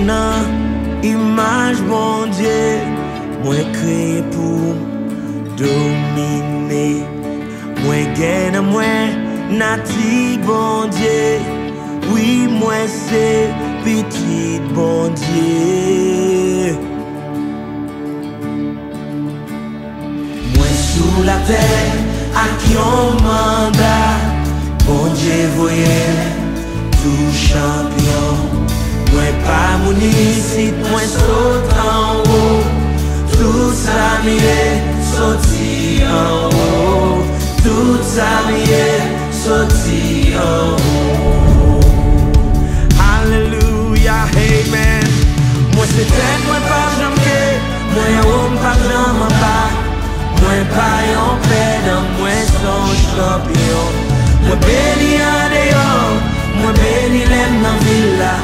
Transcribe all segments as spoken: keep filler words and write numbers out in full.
Nan imaj Bondye, mwen kreye pou domine. Mwen gen nan mwen nati Bondye. Wi, mwen se pitit Bondye. Mwen sou latè ak yon manda. Bondye voye m tou chanpyon. Mwen pa moun isit, mwen sot anwo. Tout sa m ye soti anwo. Tout sa m ye soti anwo. Alelouya, amen. Mwen se tèt, mwen pa janm ke. Mwen anwo, m pa janm anba. Mwen pa yon pèdan, mwen se yon chanpyon. Mwen beni andeyò, mwen beni lè m nan vil la.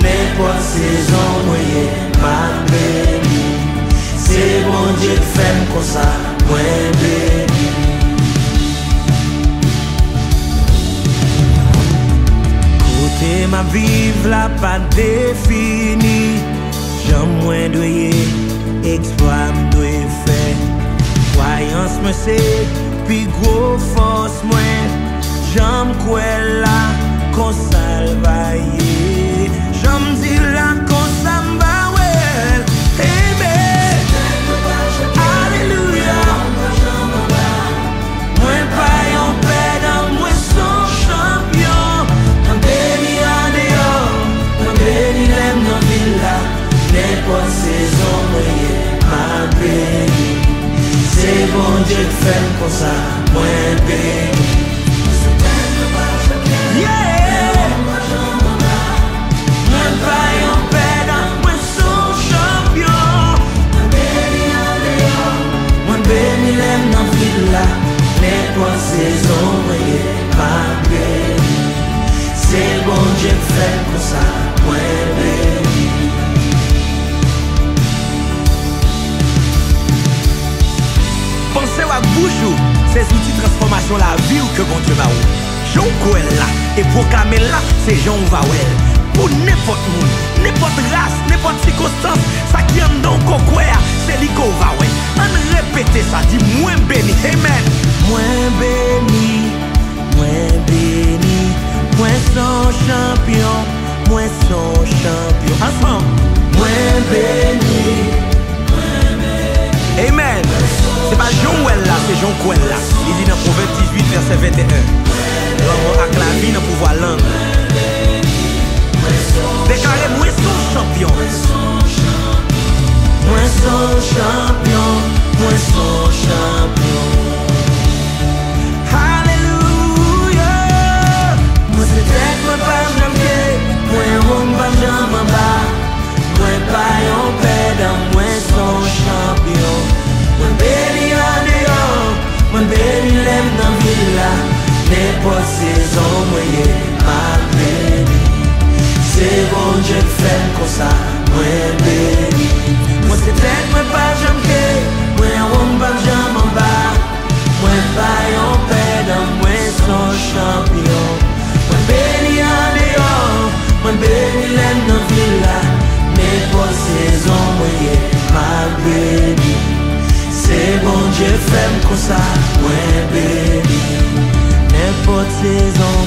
Nenpòt sezon mwen ye, m ap beni. Se Bondye k fè m konsa, mwen beni. Kote m ap viv la pa defini. Jan mwen dwe ye, eksplwa m dwe fè. Kwayans mwen se pi gwo fòs mwen. Jan m kwè l la, konsa l va ye. Jan m di l la, konsa m va wè l. Amen. Alelouya. Mwen pa yon pèdan, mwen se yon chanpyon. Mwen beni andeyò, mwen beni lè m nan vil la. Nenpòt sezon mwen ye, m ap beni. Se Bondye k fè m konsa, mwen beni. Yeah! Mwen pa yon pèdan, mwen se yon chanpyon. Mwen beni andeyò, mwen beni lè m nan vil la. Nenpòt sezon mwen ye, m ap beni. Se Bondye k fè m konsa, mwen beni. Panse w ak bouch ou, se zouti transfòmasyon lavi w ke Bondye ba w. Jan w kwè l la e pwoklame l la, se jan w va wè l. Pou nenpòt moun, nenpòt ras, nenpòt sikonstans, sa ki anndan w ko kwè a, se li ke w va wè. Ann repete sa, di, mwen beni. Amen. Mwen beni, mwen beni, mwen se yon chanpyon, mwen se yon chanpyon. Ansanm. Mwen beni. Amen. Se pa jan w wè l la, se jan w kwè l la. Li di nan Pwovèb dizuit, vèsè venteyen. Lanmò ak lavi nan pouvwa lang. Deklare, mwen se yon chanpyon. Mwen se yon chanpyon. Mwen se yon chanpyon. Alelouya. Mwen se tèt, mwen pa janm ke. Mwen wo, m pa janm anba. Mwen pa yon pèdan, mwen se yon chanpyon. Mwen beni andeyò, mwen beni lè m nan vil la. Nenpòt sezon mwen ye, m ap beni. Se Bondye k fè m konsa, mwen beni. Mwen se tèt, mwen pa janm ke, mwen anwo, m p ap janm anba. Mwen pa yon pèdan, mwen se yon chanpyon. Mwen beni andeyò, mwen beni lè m nan vil la. Nenpòt sezon mwen ye, m ap beni. Se Bondye k fè m konsa, mwen beni. Nenpòt sezon